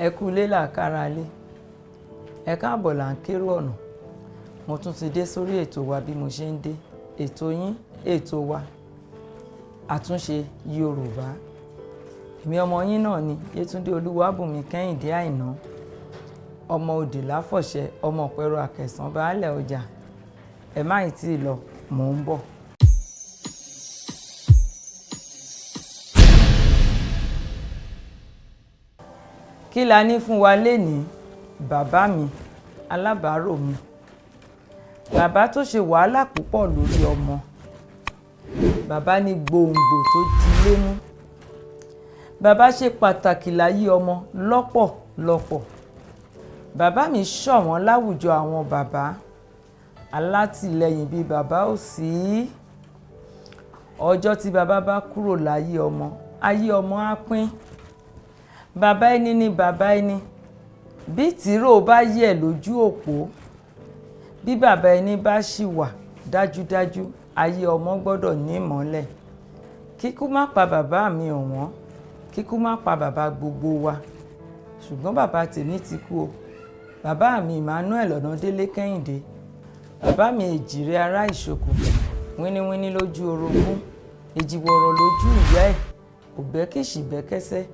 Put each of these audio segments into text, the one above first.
Ẹ kú ilé làákàrà lé, ẹ káàbọ̀ là ń kérò ọ̀nà. Mo tún ti dé sórí ètò wa bí mo ṣe ń dé, ètò yín, ètò wa, àtúnṣe Yorùbá. Èmi ọmọ yín náà ni Yétúndé Olúwabùnmi Kẹ́hìndé Àìná, ọmọ òdì láfọ̀ṣẹ, ọmọ ọ̀pẹ̀rọ àkẹsàn baálẹ̀ ọjà. Ẹ má ì tí ì lọ, mò ń bọ̀. Kí la ní fún wa lénìí? Bàbá mi, alábàárò mi, bàbá tó ṣe wàhálà púpọ̀ lórí ọmọ, bàbá ní gbòǹgbò tó dilé mú. Bàbá ṣe pàtàkì láyé ọmọ lọ́pọ̀lọpọ̀. Bàbá mi ṣọ̀wọ́n láwùjọ àwọn bàbá. Alátìlẹyìn bíi bàbá ò sí. Ọjọ́ tí bàbá bá kúrò láyé ọmọ, ayé ọmọ á pín. Bàbá ẹni ni bàbá ẹni. Bí tìróò bá yẹ̀ lójú òpó, bí bàbá ẹni bá ṣì wà, dájúdájú ayé ọmọ gbọ́dọ̀ ní ìmọ́lẹ̀. Kíkú má pa bàbá mi ọ̀wọ́n, kíkú má pa bàbá gbogbo wa. Ṣùgbọ́n bàbá tèmi ti kú o. Bàbá mi Emmanuel Ọ̀nàdélé Kẹ́hìndé, bàbá mi èjìrè ará ìṣokùn, wíníwíní lójú orogún, èjìwọ̀rọ̀ lójú ìyá ẹ̀, òbẹ́kìṣì bẹ́kẹ́sẹ́,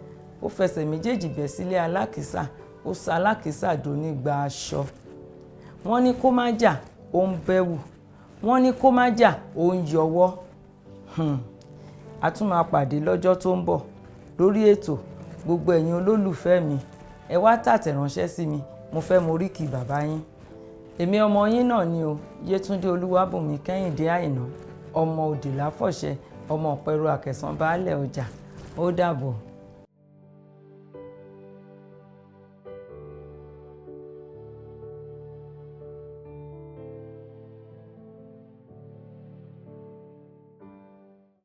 ó fẹsẹ̀ méjèèjì bẹ́ sílé alákìísà, ó sa alákìísà dónígba aṣọ. Wọ́n ní kó má jà, ó ń bẹ́wù. Wọ́n ní kó má jà, ó ń yọwọ́. A tún máa pàdé lọ́jọ́ tó ń bọ̀ lórí ètò. Gbogbo ẹ̀yin olólùfẹ́ mi, ẹ wá tàtẹ̀ránṣẹ́ sí mi, mo fẹ́ mo ríkì bàbá yín. Èmi ọmọ yín náà ni o, Yétúndé Olúwabùnmi Kẹ́hìndé Àìná, ọmọ òdì láfọ̀ṣẹ, ọmọ ọ̀pẹ̀rọ àkẹsàn baálẹ̀ ọjà. Ó dàbọ̀.